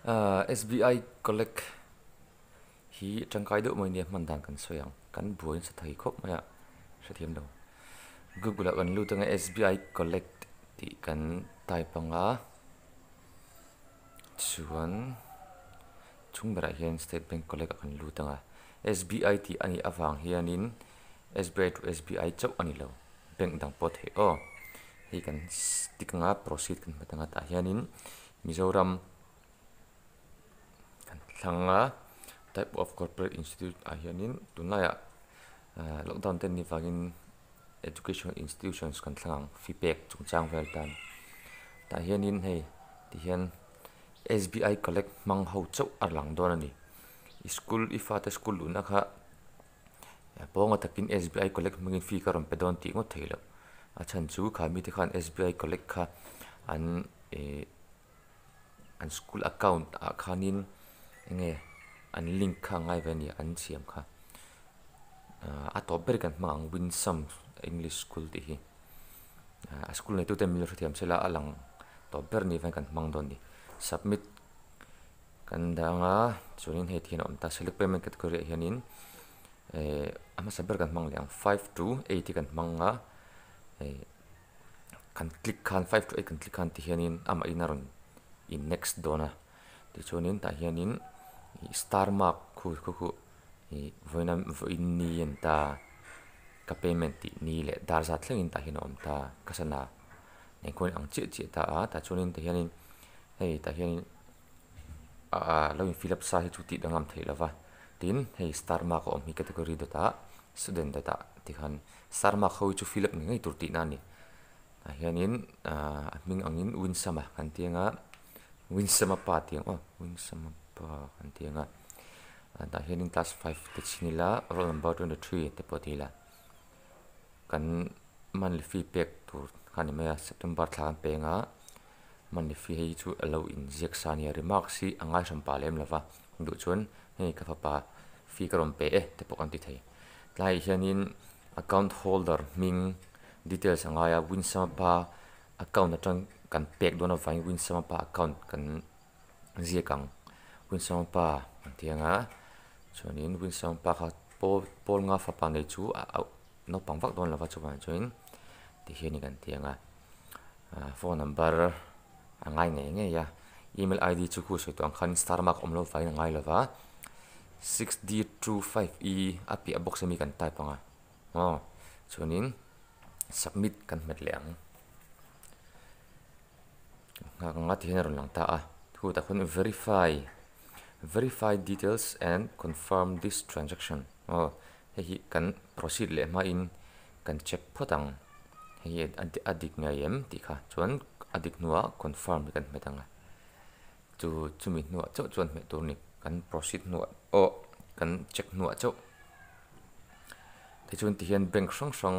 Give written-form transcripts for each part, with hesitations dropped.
SBI collect hi tangkai deuh mai nia hman dan kan sawi ang kan buai nasa thei khawp mai a hrethiam lo google ah kan lut anga SBI collect tih kan type anga chuan chung berah hian state bank collect ah kan lut anga SBI tih a nih avang hianin SBI to SBI chauh a ni lo bank dang pawh theih aw hei kan stick anga proceed kan hmet anga tah hianin Mizoram kan thlang a type of corporate institute ah hianin tunlaiah ah lockdown te an nih vangin education institutions kan thlang ang fee pek chungchang vel tan tah hianin hei tihian S_B_I collect hmang ho chauh a lang dawn a ni school i fate school luhna kha pawnga takin S_B_I collect hmangin fee ka rawn pe dawn tih ngawt theih loh a chhan chu kha mite khan S_B_I collect kha an ih an school account ah khanin enge an link kha a ngai ve a ni an siam kha ah a tawp ber kan hmang ang winsam english school tih hi ah a school nei tute min lo hrethiam sela a lang tawp ber ni vang kan hmang dawn a ni submit kan dang a chuanin hei tihian a awm ta select payment category ah hianin eh a hmasa ber kan hmang leh ang five to eight hi kan hmang a eh kan click khan five to eight kan click khan tihianin amah in a rawn in next dawn a tichuanin tah hianin ih star mark khu khu khu ih vawiin vawiin ni a ni ta ka payment tih ni leh dar zat thlengin tah hian a awm ta ka sana engkhaw in ang chiah chiah ta a tah chuanin tihianin hei tah hianin ah lo in fill up sa hi chu tih danglam theih lova tin hei star mark a awm hi category dawt ah student dawt ah tikhan star mark ho hi chu fill up ngei ngei tur tihna a ni tah hianin ah a hming angin Winsama kan ti anga Winsama pa tih ang aw Winsama pa kan ti anga tah hianin class five te chhin ila roll number 23 te pawh ti ila kan monthly fee pek tur kha a ni mai a September thla kan peng a monthly fee hei chu a lo inziak sa a nia remarks hi a ngai hran pah lem lova duh chuan hei ka fapa fee ka rawn pe e te pawh kan ti thei tlaiah hianin account holder hming details a ngai a Winsama pa account atang kan pek dawn avangin Winsama pa account kan ziak ang Winsama pa an ti ang a chuanin Winsama pa kha pawl pawl nga fapa nei chu a auh naupang vak dawn lova chuvang chuanin tihian kan ti ang a ah phone number a ngai ngei ngei a email id chu khu sawi tawh ang khan star mark awm lo vangin a ngai lova six d two five e a piah box ami kan type ang a aw chuanin submit kan hmet leh ang nghak anga tihian a rawn lang ta a chutah khuan verify verify details and confirm this transaction aw hei hi kan proceed leh hmain kan check phawt ang hei hi a dik ngei em tih kha chuan a dik hnuah confirm hi kan hmet ang a chu chumi hnuah chauh chuan hmeh tur a ni kan proceed hnuah aw kan check hnuah chauh tichuan tihian bank hrang hrang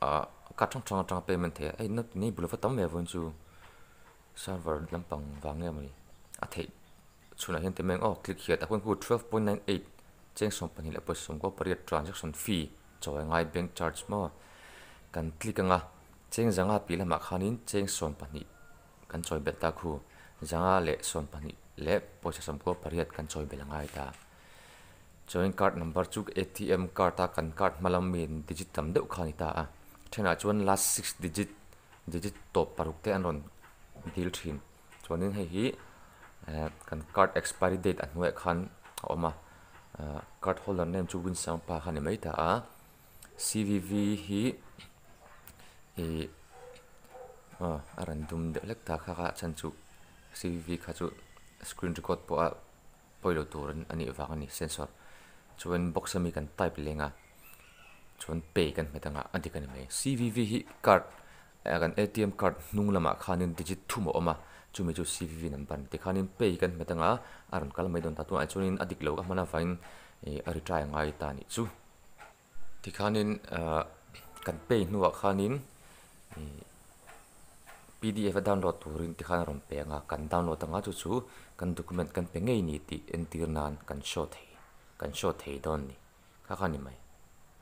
ah card hrang hrang atanga payment theih a hei nei bul va tam ve vawiin chu server lampang vang nge mawni a theih chhunah hian ti mai ang aw click hian a hun khu 12.98 cheng 12 leh pawisa 98 transaction fee chawi ngai bank charge maw kan click anga cheng zanga piah lamah khanin cheng 12 kan chawi belh ta khu zanga leh 12 leh pawisa 98 kan chawi belh angai ta chuanin card number chu A_T_M card a kan card hma lam mi digit tam deuh kha a ni ta a thenah chuan last six digit digit tawp paruk te an rawn dil thin. Chuanin hei hi eh kan card expiry date a hnuaiah khan a awm a ah card holder name chu Winsangpa kha a ni mai ta a C_V_V hi ih aw a rawn dum deuh hlek ta kha kha a chhan chu C_V_V kha chu screen record pawh a pawilo tur a nih vang a ni sensor chuan box ami kan type leng a chuan pay kan hmet anga a dik a ni mai C_V_V hi card eh kan A_T_M card hnung lamah khanin digit thum a awm a chumi chu C_V_V number a ni tikhanin pay kan hmet anga a rawn kal mai dawn ta tunah chuanin a dik lo ka hman avangin ih a retry a ngai ta a nih chu. Tikhanin ah kan pay hnuah khanin ih P_D_F a download turin tikhan a rawn pe ang a kan download anga chu chu kan document kan pe ngei ni tih entir nan kan show thei kan show thei dawn a ni kha kha a ni mai.